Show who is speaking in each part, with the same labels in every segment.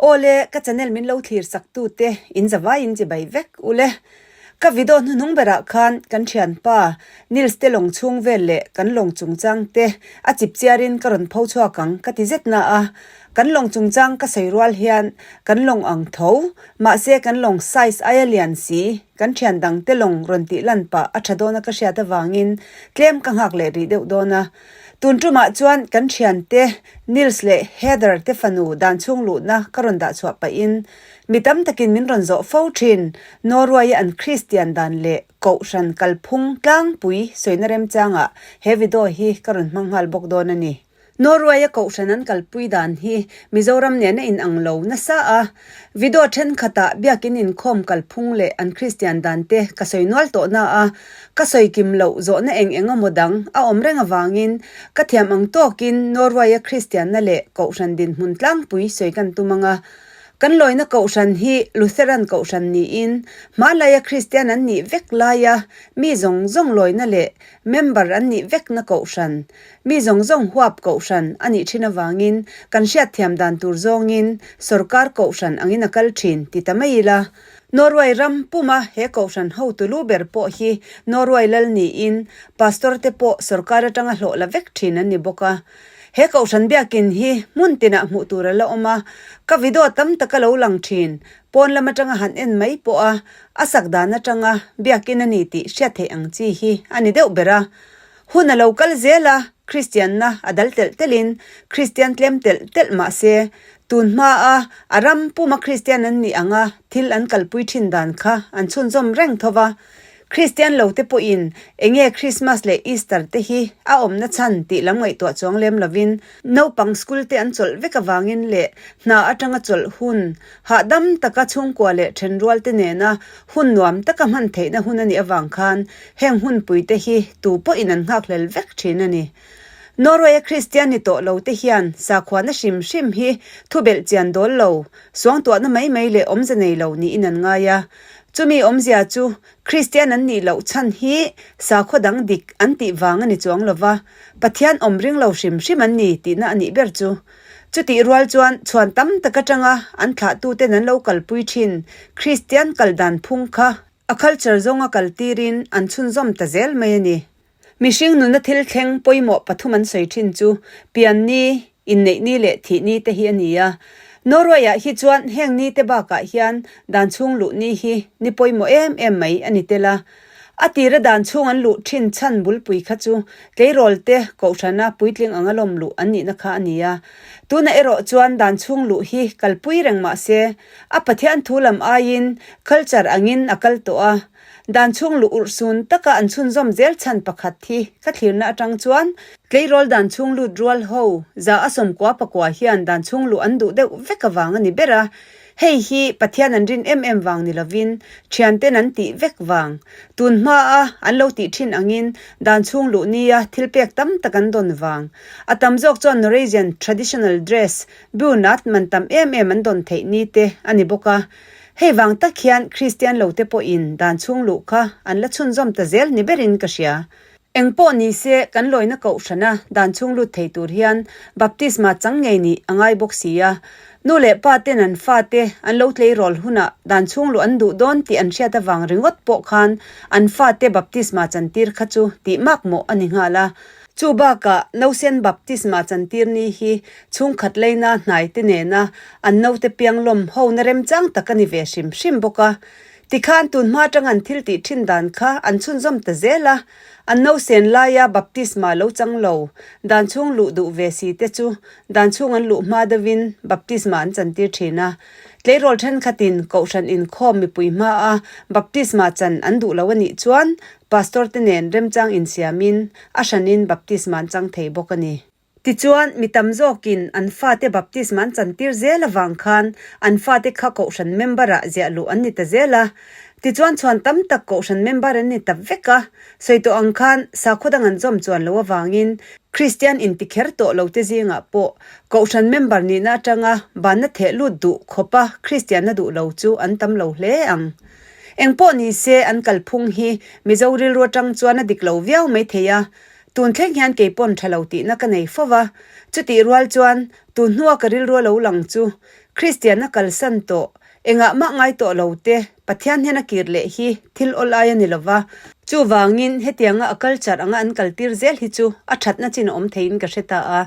Speaker 1: Awle, ka channel min lo thlir sak tu te in zavai in chibai vek ule. Ka video hnuhnung berah khan kan thianpa Nils te lawng chhung vel leh kan lawng chungchang te a chip chiarin ka rawn pho chhuak ang ka ti zet na a. Kan lawng chungchang ka sawi rual hian kan lawng ang tho, mahse kan lawng size aia lian si, kan thian dang te lawng rawn tih lan pah a tha dawna ka hriat avangin tlem ka nghak leh rih deuh dawn a. Tun tumah chuan kan thiante Nils leh Heather te fanu dan chhung luhna ka rawn dah chhuah pahin mi tam takin min rawn zawh fo thin. Norway-a an Kristian dan leh Kohhran kalphung tlangpui sawina remchangah he video hi ka rawn hmang nghal bawk dawn a ni. Norway-a kohhran an kalpui dan hi Mizoram nen a inang lo nasa a, video thenkhatah biakin inkhawm kalphung leh an Kristian dan te ka sawi nual tawh na a, ka sawi kim loh zawhna eng eng emaw dang a awm reng avangin ka thiam ang tawkin Norway-a Kristianna leh kohhran dinhmun tlangpui sawi kan tum ang a. Kan lawina kohhran hi Lutheran kohhran niin hmanlaia Kristian an nih vek laia mi zawng zawng lawina leh member an nih vekna kohhran, Mi zawng zawng huap kohhran a nih thin avangin kan hriatthiam dan tur zawngin sorkar kohhran angin a kal thin ti ta mai ila. Norway ram puma he kohhran hotu lu ber pawh hi Norway lal niin pastor te pawh sorkar atanga hlawh la vek thin an ni bawk a. He kohhran biakin hi hmun tinah hmuh tur a la awm a, ka video tam tak a lo lang thin, pawn lam atanga han en mai pawh a, a sak dan atanga biakin a ni tih hriat theih ang chi hi a ni deuh ber a. Hun a lo kal zel a, Kristianna a dal telh telhin Kristian tlem telh telh mah se, tun hmaa a ram puma Kristian an nih anga thil an kalpui thin dan kha an chhunzawm reng tho va. Kristian lote pawhin enge Krismas leh Easter te hi a awmna chhan tih lam ngaihtuah chuang lem lovin naupang school te an chawlh vek avangin leh hna atanga chawlh hun hahdam taka chhungkua leh thenrual te nena hun nuam taka hman theihna hun a nih avang khan Heng hunpuite hi tu pawhin an nghakhlel vek thin a ni. Norway-a Kristian ni tawh lo te hian sakhuana hrim hrim hi thu belh chian dawl lo, suangtuahna mai mai leh awmze nei lo niin an ngai a. Chumi awmzia chu Kristian an nih loh chhan hi sakhua dang dik an tih vang a ni chuang lo va, Pathian awm ring lo hrim hrim an ni tihna a nih ber chu. Chutih rual chuan chhuan tam tak atanga an thlahtuten an lo kalpui thin Kristian kal dan phung kha A culture zawnga kal tirin an chhunzawm ta zel mai a ni. Mihring nuna thil thleng pawimawh pathum an sawi thin chu pian ni, inneih ni leh thih ni te hi a ni a. Norway-ah hi chuan heng ni te bakah hian dan chhung luh ni hi ni pawimawh em em mai a ni tel a. A tira dan chhung an luh thin chhan bulpui kha chu tleirawl te kohhrana puitling anga lawm luh an nihna kha a ni a. Tunah erawh chuan dan chhung luh hi kalpui reng mah se, A Pathian thu lam aiin culture angin a kal tawh a, dan chhung luh urhsun taka an chhunzawm zel chhan pakhat hi ka thlirna atang chuan tleirawl dan chhung lut rual ho za a sawmkua pakua hian dan chhung luh an duh deuh vek avang a ni ber a, hei hi Pathian an rin em em vang ni lovin thianten an tih vek vang. Tun hmaa an lo tih thin angin dan chhung luh nia thil pek tam tak an dawn vang. A tam zawk chuan Norwegian traditional dress Bunat man tam em em an dawn theih ni te a ni bawk a, hei vang tak hian Kristian lo te pawhin dan chhung luh kha an la chhunzawm ta zel ni berin ka hria. Eng pawh ni se kan lawina kohhrana dan chhung lut thei tur hian baptisma chang ngei nih a ngai bawk si a. Nu leh pa ten an fate an lo tleirawl hunah dan chhung luh an duh dawn tih an hriat avang ringawt pawh khan an fate baptisma chantir kha chu tih makmawh a ni nghal a. Chu bakah Nausen Baptisma chantir ni hi chhungkhat leina hnai te nena an naute pianglawm ho na remchang tak a ni ve hrim hrim bawk a. Tikhan tun hma atang an thil tih thin dan kha an chhunzawm ta zel a, an nausen laia baptisma lo chang lo, dan chhung luh duh ve si te chu dan chhung an luh hma deuhin baptisma an chantir thin a. Tleirawl thenkhatin kohhran inkhawm mipui hmaa baptisma chan an duh lo a nih chuan Pastor te nen remchang insiamin a hranin baptisma an chang thei bawk a ni. Tichuan, mi tam zawkin an fate baptisma an chantir zel avang khan an fate kha kohhran member-ah ziah luh an ni ta zel a. Tichuan chhuan tam tak kohhran member an ni ta vek a. Sawi tawh ang khan sakhaw dang an zawm chuan lo avangin Kristian intikher tawh lo te zingah pawh kohhran member nihna atanga banna theh lut duh khawpa Kristianna duh lo chu an tam lo hle ang. Engpawh ni se an kalphung hi Mizo rilru atang chuan a dik lo viau mai thei a, tun thleng hian kei pawn tha lo tihna ka nei fo va, chutih rual chuan tun hnua ka rilru a lo lang chu. Kristianna kalsan tawh, engah mah ngai tawh lo te Pathian hian a kir leh hi thil awl ai a ni lo va. Chuvangin hetianga a culture anga an kaltir zel hi chu a thatna chin a awm theiin ka hre ta a.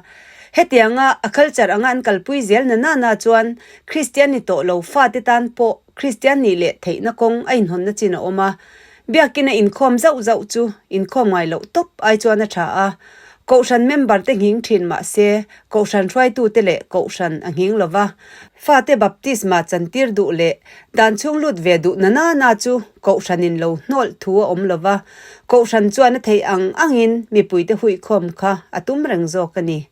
Speaker 1: Hetianga a culture anga an kalpui zel na nana chuan Kristian ni tawh lo fate tan pawh Kristian nih leh theihna kawng a inhawnna chin a awm a. Biakina inkhawm zauh zauh chu inkhawm ngai loh tawp ai chuan a tha a. Kohhran member te nghing thin mah se, Kohhran hruaitute leh Kohhran a nghing lo va. Fate baptisma chantir duh leh dan chhung lut ve duh na na na chu Kohhranin lo hnawlh thu a awm lo va. Kohhran chuan a theih ang angin mipuite huihkhawm kha a tum reng zawk a ni.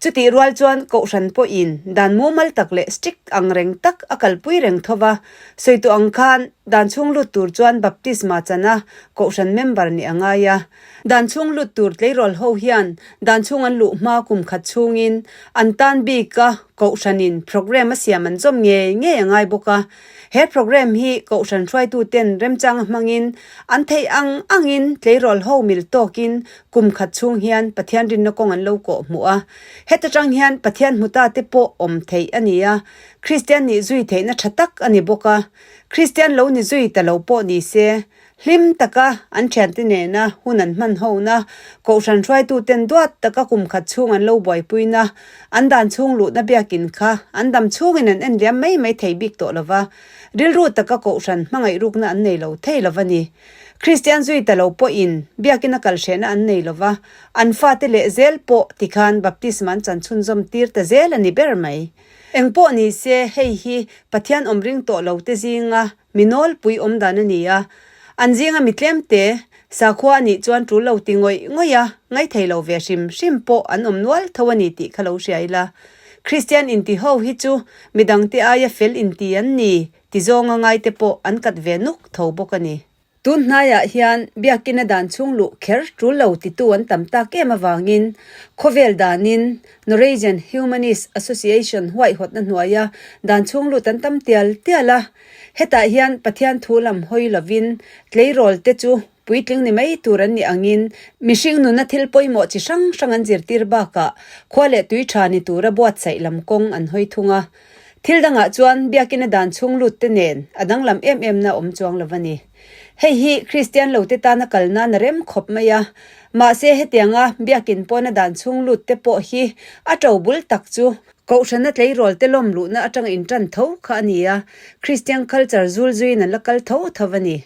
Speaker 1: Chutih rual chuan Kohhran pawhin dan mumal tak leh strict ang reng tak a kalpui reng tho va, sawi tawh ang khan dan chhung lut tur chuan baptisma chana Kohhran member nih a ngai a. Dan chhung lut tur tleirawl ho hian dan chhung an luh hma kum khat chhungin an tan bika Kohhranin programme a siam an zawm ngei ngei a ngai bawk a. He programme hi Kohhran hruaituten remchanga hmangin an theih ang angin tleirawl ho mil tawkin Kum khat chhung hian Pathian rinna kawng an lo kawh hmuh a, heta tang hian Pathian hmuta te pawh awm theih a ni a, Kristian nih zui theihna tha tak a ni bawk a. Kristian lo ni zui ta lo pawh ni se, hlim taka an thiante nena hun an hman hona, Kohhran hruaituten duat taka kum khat chhung an lo buaipuina, an dan chhung luhna biakin kha an dam chhungin an en liam mai mai thei bik tawh lo va, rilru taka Kohhran hmangaih rukna an nei lo thei lo va ni. Kristian zui ta lo pawhin biakina kal hrehna an nei lo va, an fate leh zel pawh tikhan baptisma an chan chhunzawm tir ta zel a ni ber mai. Eng pawh ni se, hei hi Pathian awm ring tawh lo te zinga mi nawlpui awm dan a ni a. An zinga mi tlemte, sakhua a nih chuan tul lo ti ngawih ngawih a, ngaithei lo ve hrim hrim pawh an awm nual tho a ni tih kha lo hria ila. Kristian inti ho hi chu midangte aia fel inti an ni Ti zawnga ngaite pawh an kat ve nuk tho bawk a ni. Tun hnaiah hian biakina dan chhung luh kher tul lo titu an tam tak em avangin khawvel danin Norwegian Humanist Association huaihawtna hnuaia dan chhung lut an tam tial tial a. Hetah hian Pathian thu lam hawi lovin tleirawl te chu puitling ni mai tur an nih angin mihring nuna thil pawimawh chi hrang hrang an zirtir bakah khua leh tui tha ni tura buatsaih lam kawng an hawi thung a. Thil dangah chuan biakina dan chhung lut te nen a danglam em em na awm chuang lo a ni. Hei hi Kristian lo te tana kal nan a rem khawp mai a, mahse hetianga biakin pawna dan chhung lut te pawh hi a to bul tak chu Kohhrana tleirawl te lawm luhna atanga intan tho kha a ni a, Kristian culture zul zuiin an la kal tho tho a ni.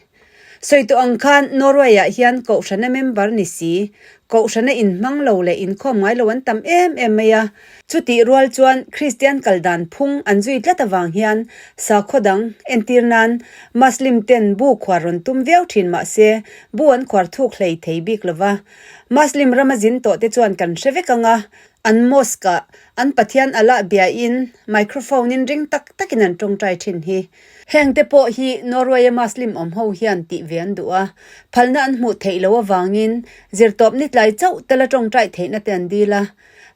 Speaker 1: Sawi tawh ang khan Norway-ah hian Kohhrana member ni si, Kohhrana inhmang lo leh inkhawm ngai lo an tam em em mai a. Chutih rual chuan Kristian kal dan phung an zui tlat avang hian sakhaw dang entir nan Muslim ten bu khuar rawn tum viau thin mah se bu an khuar thuk hlei thei bik lo va. Muslim rama zin tawh te chuan kan hre vek ang a, an mosque-ah an Pathian Allah biain microphone-in ring tak takin an tawngtai thin hi. Heng te pawh hi Norway-a Muslim awm ho hian tih ve an duh a, phalna an hmuh theih loh avangin zirtawp ni tlai chauh tala tawngtai theihna te an dil a.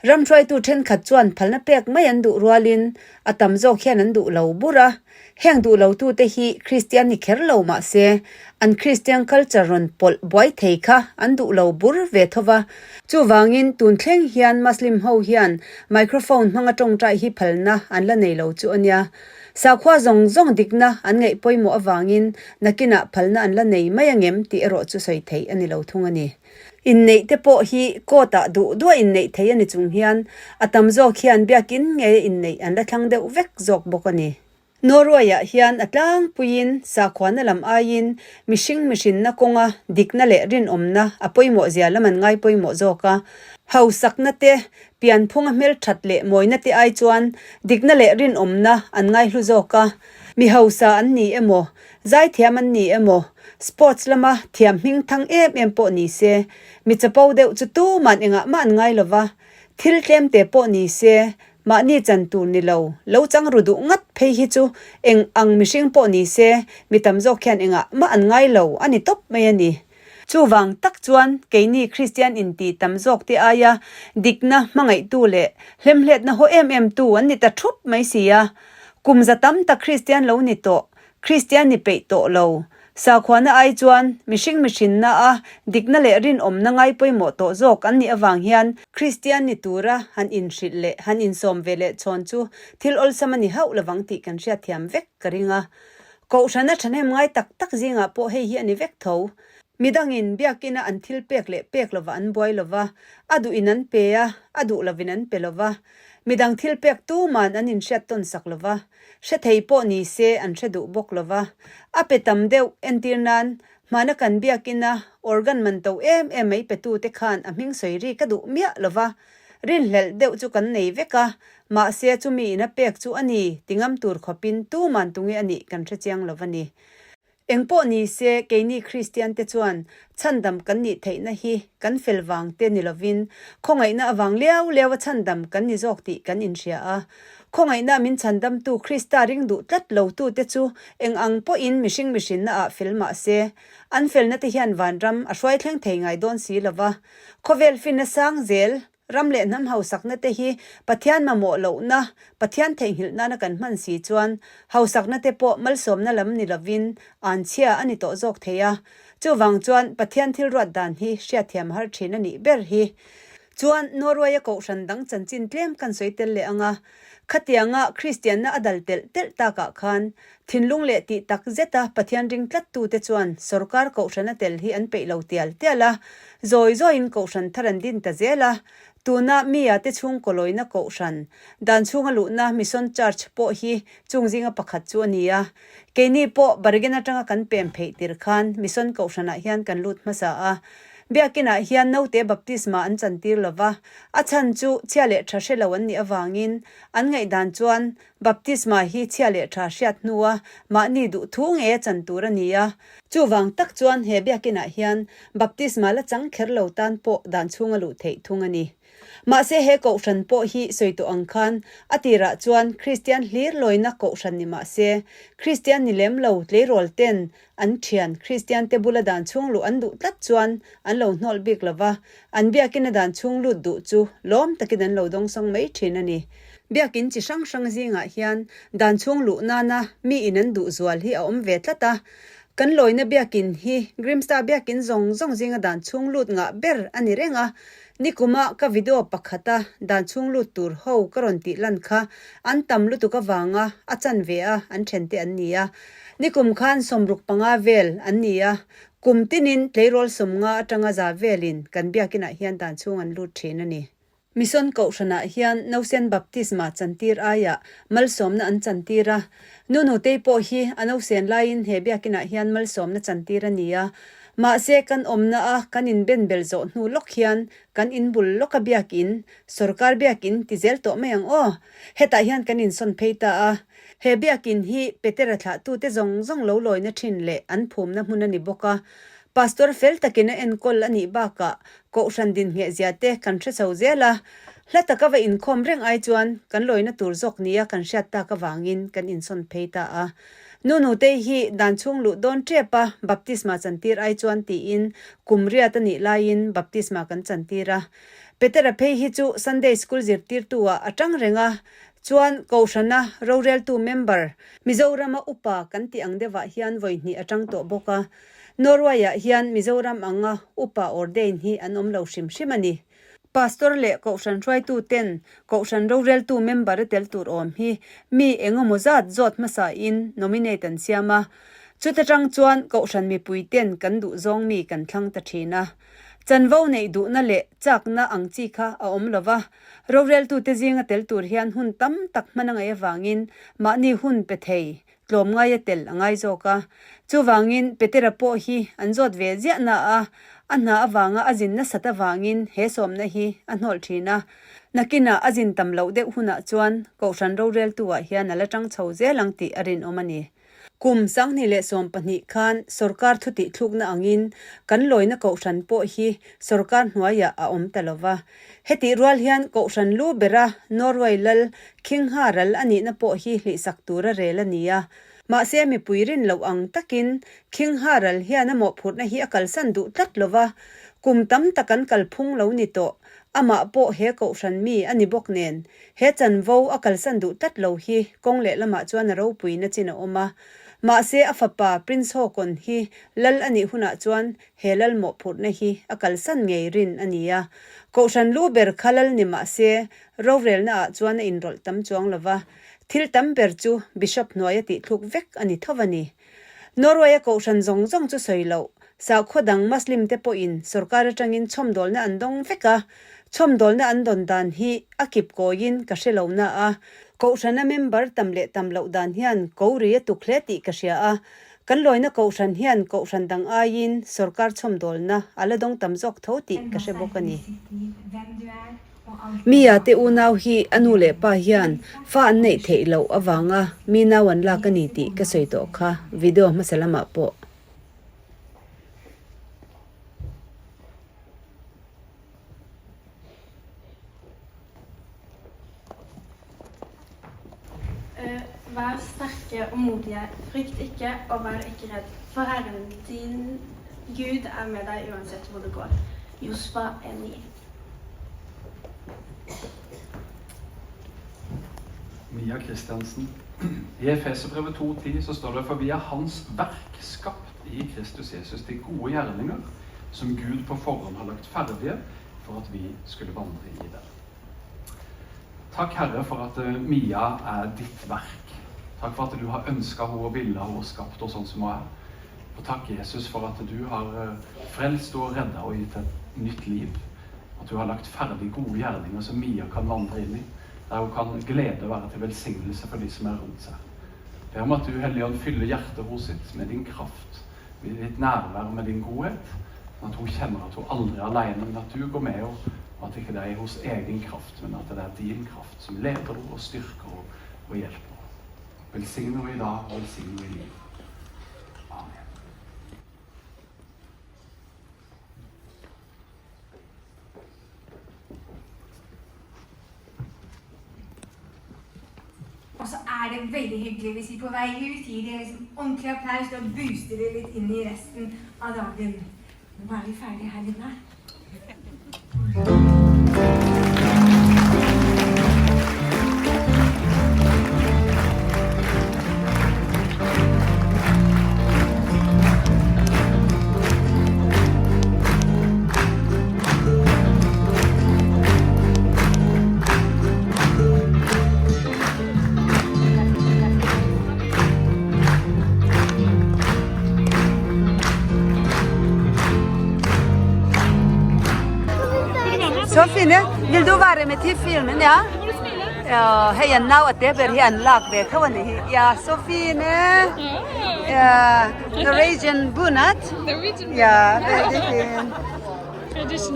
Speaker 1: Ram hruaitu thenkhat chuan phalna pek mai an duh rualin a tam zawk hian an duh lo bur a. Heng duh lotute hi Kristian ni kher lo mah se, an Kristian culture rawn pawlh buai thei kha an duh lo bur ve tho va. Chuvangin tun thleng hian Muslim ho hian microphone hmanga tawngtai hi phalna an la nei lo chu a nia. Sakhua zawng zawng dikna an ngaih pawimawh avangin nakinah phalna an la nei mai angem tih erawh chu sawi theih a ni lo thung a ni. Inneih te pawh hi court-ah duh duah inneih thei a ni chung hian a tam zawk hian biakin ngeia inneih an la thlang deuh vek zawk bawk a ni. Norway-ah hian a tlangpuiin sakhuana lam aiin mihring mihrinna kawnga dikna leh rinawmna a pawimawh zia lam an ngai pawimawh zawk a. Hausakna te Pianphunga hmelthat leh mawina te ai chuan dikna leh rinawmna an ngaihlu zawk a. Mi hausa an ni emaw, zaithiam an ni emaw, sports lama thiam hming thang em em pawh ni se, mi chapo deuh chu tuman engah mah an ngai lo va. Thil tlem te pawh ni se, mahni chan tur ni lo, lo chang ru duh ngat phei hi chu eng ang mihring pawh ni se, mi tam zawk hian engah mah an ngai lo a ni tawp mai a ni. Chuvang tak chuan keini Kristian inti tam zawk te aia dikna hmangaihtu leh hlemhletna haw em em tu an ni ta thup mai si a. Kum za tam tak Kristian lo ni tawh, Kristian ni peih tawh lo. Sakhuana ai chuan mihring mihrinna a dikna leh rinawmna ngai pawimawh tawh zawk an nih avang hian Kristian ni tura han inhrilh leh han insawm ve leh chhawn chu thil awlsam a ni hauh lovang tih kan hriatthiam vek ka ring a. Kohhrana thahnem ngai tak tak zingah pawh hei hi a ni vek tho. Midangin biakina an thil pek leh pek lovah an buai lova, a duhin an pe a, a duh lovin an pe lova. Midang thil pek tuman an inhriat tawn sak lova, hre thei pawh ni se an hre duh bawk lova. A pe tam deuh, entir nan, hmana kan biakina organ man to em em mai petute khan a hming sawi ri ka duh miah lova, rinhlelh deuh chu kan nei vek a, mahse chumi in a pek chu a ni ti ngam tur khawpin tuman tunge a nih kan hre chiang lova ni. Engpawh ni se, keini Kristiante chuan chhandam kan nih theihna hi kan fel vang te ni lovin khawngaihna avang liau liau a chhandam kan ni zawk tih kan inhria a. Khawngaihna min chhandamtu Krista ring duh tlat lotute chu eng ang pawhin mihring mihrinna ah fel mah se, an felna te hian vanram a hruai thleng thei ngai dawn si lova. Khawvel finna sang zel Ram leh hnam hausakna te hi Pathian mamawh lohna, Pathian theihnghilh nana kan hman si chuan hausakna te pawh malsawmna lam ni lovin anchhia a ni tawh zawk thei a. Chuvang chuan Pathian thil ruat dan hi hriatthiam har thin a nih ber hi. Chuan Norway-a kohhran dang chanchin tlem kan sawi tel leh ang a, khatianga Kristianna a dal telh telh takah khan thinlung leh tih tak zeta Pathian ring tlattute chuan sorkar kohhrana tel hi an peih lo tial tial a, zawi zawiin kohhran thar an din ta zel a. Tuna Mia te chhungkaw lawina kohhran, dan chhunga luhna Mission Church pawh hi chung zinga pakhat chu a ni a. Keini pawh Bergen atanga kan pem pheih tir khan Mission kohhranah hian kan lut hmasa a. Biakinah hian naute baptisma an chantir lo va, a chhan chu chhia leh tha hre lo an nih avangin an ngaihdan chuan Baptisma hi chhia leh tha hriat hnua mahni duh thu ngei a chan tur a ni a. Chuvang tak chuan he biakinah hian baptisma la chang kher lo tan pawh dan chhunga luh theih thung a ni. Mahse he kohhran pawh hi sawi tawh ang khan a tirah chuan Kristian hlir lawina kohhran ni mahse Kristian ni lem lo tleirawl ten an thian Kristian te bula dan chhung luh an duh tlat chuan an lo hnawlh bik lo va, an biakin a dan chhung lut duh chu lawm takin an lo dawngsawng mai thin a ni. Biakin chi hrang hrang zingah hian dan chhung luh nana mi in an duh zual hi a awm ve tlat a. Kan lawina biakin hi Grimstad biakin zawng zawng zinga dan chhung lut ngah ber a ni reng a. Nikuma ka video pakhata dan chhung lut tur ho ka rawn tih lan kha an tam lutuk avanga a chan ve a an then te an ni a. Nikum khan 65 vel an ni a, kum tinin tleirawl 50 atanga za velin kan biakinah hian dan chhung an lut thin a ni. Mission Kohhranah hian Nausen Baptisma chantir aiah malsawmna an chantir a, Nunutei pawh hi a nausen laiin he biakinah hian malsawmna chantir a ni a. Mahse kan awmna a kan inben bel zawh hnu lawk hian kan inbul lawka biakin, sorkar biakin ti zel tawh mai ang aw. Hetah hian kan insawn phei ta a. He biakin hi Petera thlahtute zawng zawng lo lawina thin leh an phumna hmun a ni bawk a. Pastor fel takin a enkawl a nih bakah Kohhran dinhmeh zia te kan hre chho zel a, hla taka va inkhawm reng ai chuan kan lawina tur zawk nia kan hriat tak avangin kan insawn phei ta a. Nunutei hi dan chhung luh dawn tep a baptisma chantir ai chuan tiin kum riat a nih laiin baptisma kan chantir a. Petera phei hi chu Sunday School zirtirtu ah a tang reng a, chuan Kohhrana roreltu member, Mizorama upa kan tih ang deuhah hian vawi hnih a tang tawh bawk a. Norway-ah hian Mizoram anga upa ordain hi an awm lo hrim hrim a ni. Pastor leh Kohhran hruaituten Kohhran roreltu member a tel tur awm hi mi eng emaw zat zawt hmasain nominate an siam a. Chuta tang chuan Kohhran mipuiten kan duh zawng mi kan thlang ta thin a. Chanvo neih duhna leh chakna ang chi kha a awm lo va, roreltute zinga tel tur hian hun tam tak hman a ngaih avangin mahni hun pe thei Tlawmngai a tel a ngai zawk a. Chuvangin Petera pawh hi an zawt ve ziah na a, a hna avanga a zin nasat avangin he sawmna hi a hnawlh thin a. Nakinah a zin tam loh deuh hunah chuan Kohhran roreltu-ah hian a la tang chho zel ang tih a rinawm a ni. Kum 2012 khan sorkar thutih thlukna angin kan lawina Kohhran pawh hi sorkar hnuaiah a awm ta lo va. Hetih rual hian Kohhran lu bera Norway lal Khingha ral a nihna pawh hi hlihsak tura rel a ni a. Mahse mipui rin loh ang takin Khingha ral hian a mawhphurhna hi a kalsan duh tlat lo va, kum tam tak an kalphung lo ni tawh. Amah pawh he Kohhran mi a ni bawk nen, he chanvo a kalsan duh tlat lo hi kawng lehlamah chuan a ropuina chin a awm a. Mahse a fapa Prince Haakon hi lal a nih hunah chuan he lal mawhphurhna hi a kalsan ngei rin a ni a. Kohhran lu ber kha lal ni mah se rorelna ah chuan a inrawlh tam chuang lo va, thil tam ber chu Bishop hnuaia tihthluk vek a ni tho a ni. Norway-a kohhran zawng zawng chu sawi loh, sakhaw dang Muslim te pawhin sorkar atangin chhawmdawlna an dawng vek a, chhawmdawlna an dawn dan hi a kip kawiin ka hre lo na a, kohhrana member tam leh tam loh dan hian ko ri a tuk hle tih ka hria a, kan lawina kohhran hian kohhran dang aiin sorkar chhawmdawlna a la dawng tam zawk tho tih ka hre bawk a ni. Mia te unau hi a nu leh pa hian fa an neih theih loh avanga mi nau an lak a ni tih ka sawi tawh kha video hmasa lamah pawh.
Speaker 2: Vær sterke og modige, frykt ikke og vær ikke redd, for Herren din Gud er med deg uansett hvor du går. Josva 1,9.
Speaker 3: Mia Kristiansen. I Efeserbrevet 2,10 så står det for vi er Hans verk skapt i Kristus Jesus til gode gjerninger, som Gud på forhånd har lagt ferdige for at vi skulle vandre i dem. Takk, Herre, for at eh, Mia er ditt verk. Takk for at du har ønska henne og ville henne og skapt henne sånn som hun er. Og takk, Jesus, for at du har eh, frelst henne og redda og gitt et nytt liv. At du har lagt ferdig gode gjerninger som Mia kan vandre inn i. Der hun kan glede og være til velsignelse for de som er rundt seg. Ber om at du, Hellige Ånd, fyller hjertet hennes sitt med din kraft, med ditt nærvær og med din godhet. Sånn at hun kjenner at hun aldri er aleine, men at du går med henne, og at ikke det er i hennes egen kraft, men at det er din kraft som leder henne og styrker henne og hjelper henne. Velsign henne i dag, og velsign henne i livet. Amen.
Speaker 4: Og så er det veldig hyggelig hvis vi på vei ut gir dere liksom ordentlig applaus. Da booster dere litt inn i resten av dagen. Nå er vi ferdige her inne.
Speaker 1: Sofine, vil du være med til filmen, ja? Ja, hei an nau a te ber hi an lak ve tho a ni hi. Ja, Sofine. Ja, Norwegian bunad. Ja, veldig fin.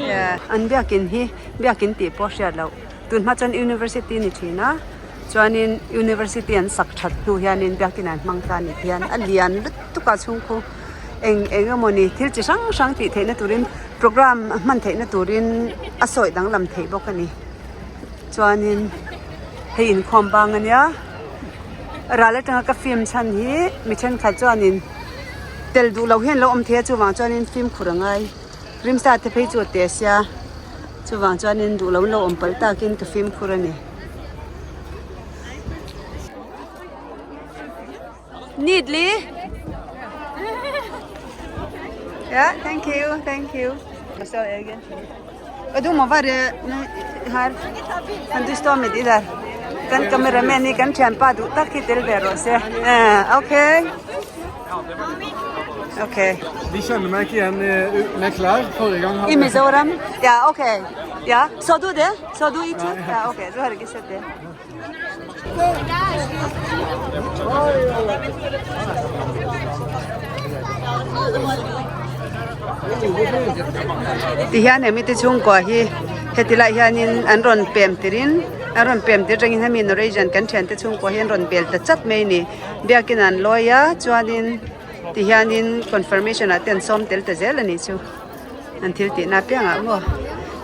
Speaker 1: Ja, an biakin hi biakin tih pawh hriat loh. Tun hma chuan University ni thin a, chuanin University an sak that hnu hianin biakin an hmang ta a ni hian a lian lutuk a chhung khu eng eng emawni thil chi hrang hrang tih theihna turin programme hman theihna turin a sawi danglam theih bawk a ni. Chuanin hei inkhawm bang a nia ral atanga ka film chhan hi mi thenkhat chuanin tel duh loh hian an lo awm thei a chuvang chuanin fimkhur a ngai. Rimsa te phei chu a te sia chuvang chuanin duh lo lo awm palh takin ka fimkhur a ni. Neatly. Yeah, thank you, thank you. Og du må være her. Kan du stå med de der? Kan cameraman hi kan thianpa duh tak hi tel ve rawh se. Okay. Okay.
Speaker 5: De kjenner meg ikke igjen med klær. Forrige gang
Speaker 1: I Mizoram? Ja, ok. Ja. Så du det? Så du ikke? Ja, ok. Du har ikke sett det. Tihian hemi te chhungkua hi heti lai hianin an rawn pem tirin an rawn pem tir atangin hemi Norwegian kan thiante chhungkua hi an rawn bel ta chat mai a ni. Biakin an lawi a chuanin tihianin confirmation ah te an sawm tel ta zel a nih chu. An thil tih na piangah maw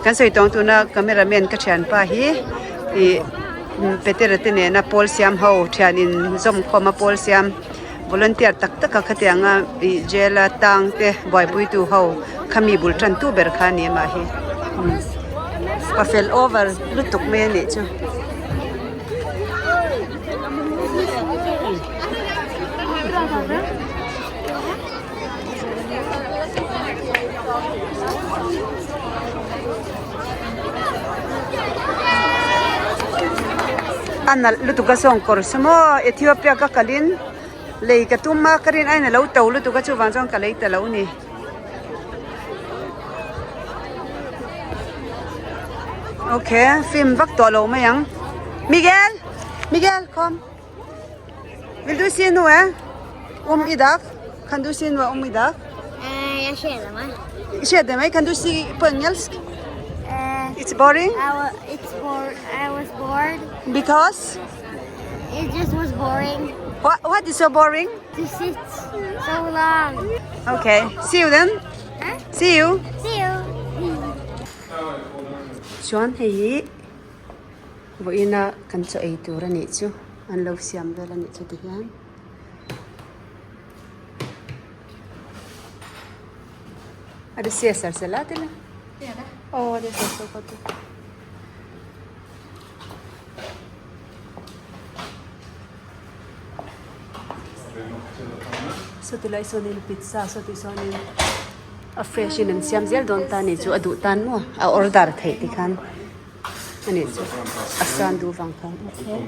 Speaker 1: kan sawi tawng tuna camera man ka thianpa hi ih Petera te nena pawl siam ho thian in zawm khawm a pawl siam volunteer tak tak a khatianga ih jail a tang te buaipui tu ho khami bul tan tu ber kha a ni amah hi pa fel over lutuk mai a nih chu. A nalh lutuk a sawng kawr saw maw Ethiopia ka kalin lei ka tum a ka rin aiin a lo to lutuk a chuvang chuan ka lei ta lo a ni. Okay film vak tawh lo mai ang Miguel Miguel come Vil du si nu eh um i dak kan du si nu um i dak
Speaker 6: Eh, jag känner mig.
Speaker 1: Känner mig kan du si på engelsk
Speaker 6: Eh,
Speaker 1: It's boring
Speaker 6: I wa it's bored. I was bored.
Speaker 1: because
Speaker 6: It just was boring
Speaker 1: what what is so boring
Speaker 6: to sit so long.
Speaker 1: Okay see you then
Speaker 6: Huh?
Speaker 1: see you
Speaker 6: See you.
Speaker 1: Chuan hei hi Vawiina kan chaw ei tur a nih chu an lo siam vel a nih chu ti hian. A det caesarsalat eller?
Speaker 2: Det är det. Åh, det ser så gott ut.
Speaker 1: Saw ti lai sawnin pizza saw ti sawnin a fresh in an siam zel dawn ta a nih chu a duh tan maw a order theih ti khan. A nih chu a san duh vang khan okay.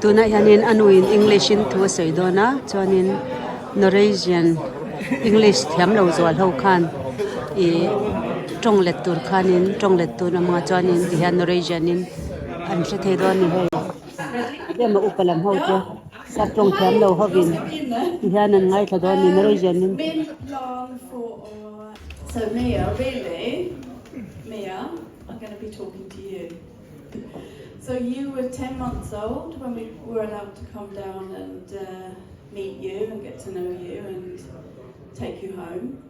Speaker 1: Tunah hianin a nuin English in thu a sawi dawn a chuanin Norwegian English thiam lo zual ho khan ih tawng let tur khanin tawng let tur a hmang a chuanin tihian Norwegian in an hre thei dawn a ni hei tlem a upa lam ho chu. Sap tawng thiam lo hovin ti hian an ngaithla dawn a ni Norwegian in.
Speaker 7: So Mia, really, Mia, I'm going to be talking to you. So you were 10 months old when we were allowed to come down and uh, meet you and get to know you and take you home.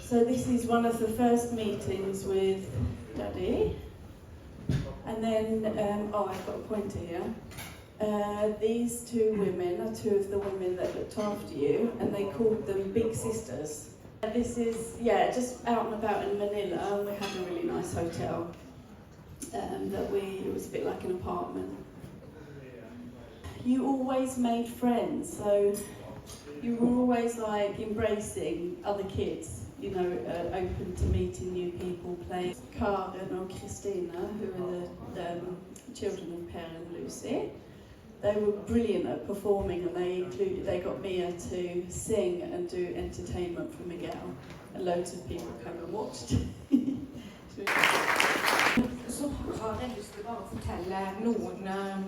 Speaker 7: So this is one of the first meetings with Daddy. And then, um, oh, I've got a pointer here. Uh, these two women are two of the women that looked after you, and they called them big sisters. This is, yeah, just out and about in Manila, and we had a really nice hotel um, that we, it was a bit like an apartment. You always made friends, so you were always like embracing other kids, you know, open to meeting new people, playing. Karen or Christina, who are the um, children of Per and Lucy, they were brilliant at performing and they included, they got Mia to sing and do entertainment for Miguel and loads of people came and watched.
Speaker 8: Så har jeg lyst til bare å fortelle noen eh,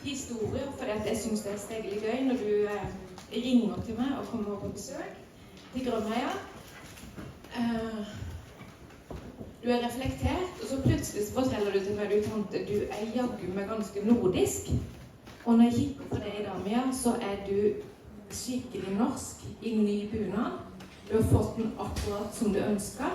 Speaker 8: historier, fordi at jeg syns det er steggelig gøy når du eh, ringer til meg og kommer på besøk til Grønheia. Eh, du er reflektert, og så plutselig så forteller du til meg du tante, du er jaggu meg ganske nordisk. Og når jeg kikker på deg i dag, Mia, så er du skikkelig norsk i ny bunad. Du har fått den akkurat som du ønska.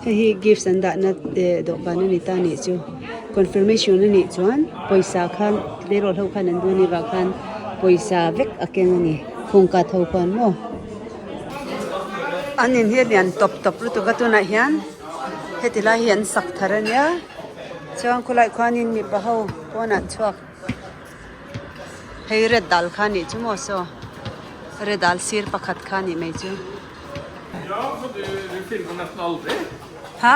Speaker 1: Hei hi gifts an dahna eh dawhkan a ni ta anih chu confirmation a nih chuan pawisa khan tleirawl ho khan an duh a nih vang khan pawisa vek a keng a ni khungka tho khuan maw an in hi a lian tawp tawp lutuk a tunah hian heti lai hi an sak thar a nia chuan khawlai khuanin mipa ho pawnah an chhuak. Hei red dal kha nih chu maw saw red dal sir pakhat kha nih mai chu. Ha?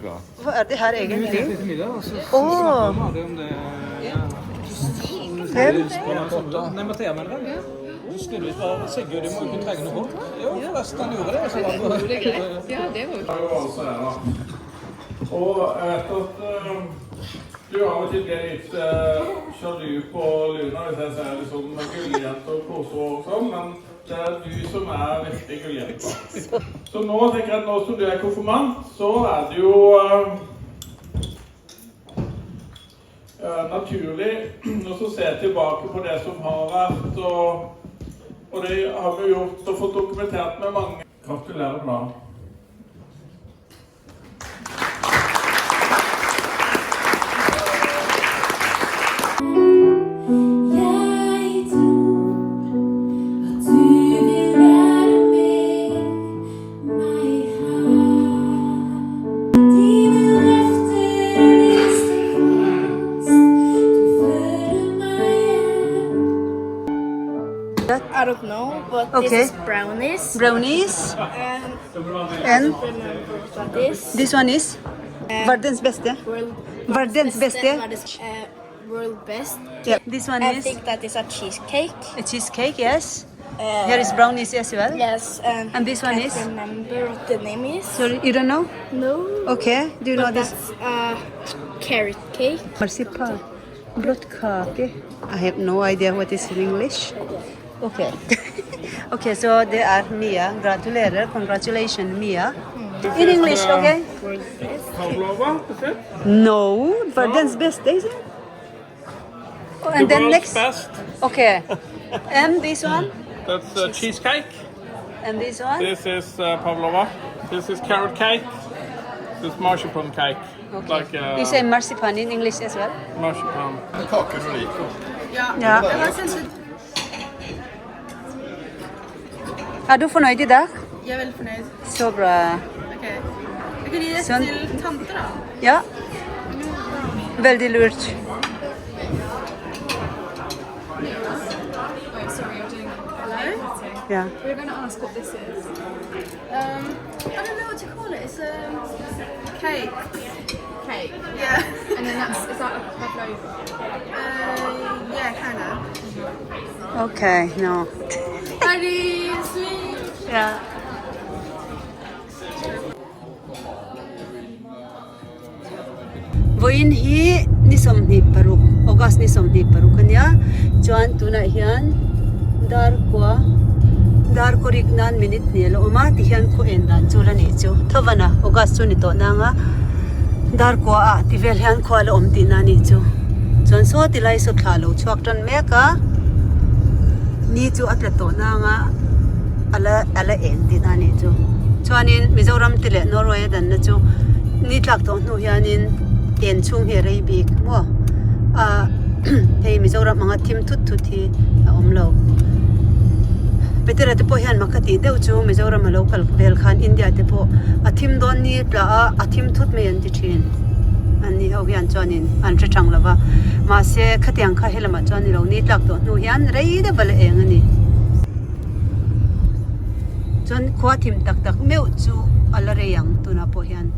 Speaker 1: Hva er det her egentlig? Åh! Fem?
Speaker 9: Og jeg vet at du av og til blir litt sjalu på Luna hvis jeg ser liksom gulljente og koser og sånn, men det er du som er virkelig gulljenta. Så nå tenker jeg at nå som du er konfirmant, så er det jo naturlig å så se tilbake på det som har vært, og, og det har vi gjort og fått dokumentert med mange. Gratulerer med dagen.
Speaker 8: Jeg tror at du vil være med meg her. Dine løfter de står fast, du fører meg hjem.
Speaker 2: I don't know, but
Speaker 1: Okay.
Speaker 2: this is brownies.
Speaker 1: Brownies.
Speaker 2: And
Speaker 1: And
Speaker 2: remember what this.
Speaker 1: this one is verdens beste.
Speaker 2: World
Speaker 1: Verdens beste.
Speaker 2: Verdens, world best.
Speaker 1: Yeah. This one
Speaker 2: I
Speaker 1: is
Speaker 2: think that is a cheesecake.
Speaker 1: a cheesecake, yes. Here is brownies as well.
Speaker 2: Yes, and,
Speaker 1: And this one
Speaker 2: can't
Speaker 1: is?
Speaker 2: remember what the name is.
Speaker 1: Sorry, you don't know?
Speaker 2: No.
Speaker 1: Okay, do you know
Speaker 2: But
Speaker 1: this?
Speaker 2: that's uh, carrot cake.
Speaker 1: Marzipan, bløtkake. I have no idea what is in English. Okay. okay, so det er Mia. Gratulerer. Congratulations, Mia. In English, okay?
Speaker 9: Pavlova, is it?
Speaker 1: No, verdens beste, is it? Oh, and
Speaker 9: The
Speaker 1: then
Speaker 9: world's
Speaker 1: next.
Speaker 9: best.
Speaker 1: Okay. And this one?
Speaker 9: That's cheesecake.
Speaker 1: And this one?
Speaker 9: This is pavlova. This is carrot cake. This is marzipan cake.
Speaker 1: Okay.
Speaker 9: Like
Speaker 1: You say marzipan in English as well?
Speaker 9: marzipan.
Speaker 10: Kaker du liker.
Speaker 1: Ja. Er du fornøyd i dag?
Speaker 7: Jeg er veldig fornøyd.
Speaker 1: Så bra.
Speaker 7: Ok. Jeg kan gi det
Speaker 1: Sånn.
Speaker 7: til tante, da.
Speaker 1: Ja. Veldig lurt.
Speaker 7: Hello?
Speaker 1: Ja.
Speaker 2: We're going to ask what this is.
Speaker 7: I don't know what to call it. It's a cake.
Speaker 8: Cake.
Speaker 7: Yeah.
Speaker 8: And then that's, is that a pavlova?
Speaker 7: yeah, kind of.
Speaker 1: Okay, no.
Speaker 2: Daddy, sweet.
Speaker 1: Ja. Vawiin hi ni 26 August ni 26 a nia chuan tunah hian dar kua dar kaw rik nan minute hnih a la awm a tihian khaw en dan chu la nih chu thavan a August chu ni tawh nang a dar kua ah ti vel hian khua a la awm tihna a nih chu chuan saw ti lai saw thla a lo chhuak tan mek a ni chu a tla tawh nang a a la a la eng tihna a nih chu chuanin Mizoram te leh Norway a danna chu ni tlak tawh hnu hianin en chhung hi a rei bik maw ah hei Mizoram anga thim thut thut hi a awm lo Petera te pawh hian mak a tih deuh chu Mizoram a lo kal vel khan India te pawh a thim dawn ni tla a a thim thut mai an ti thin an ni ho hian chuanin an hre thang lo va mahse khatiang kha helamah chuan ni lo ni tlak tawh hnu hian rei deuh a la eng a ni chuan khua thim tak tak meuh chu a la rei ang tunah pawh hian.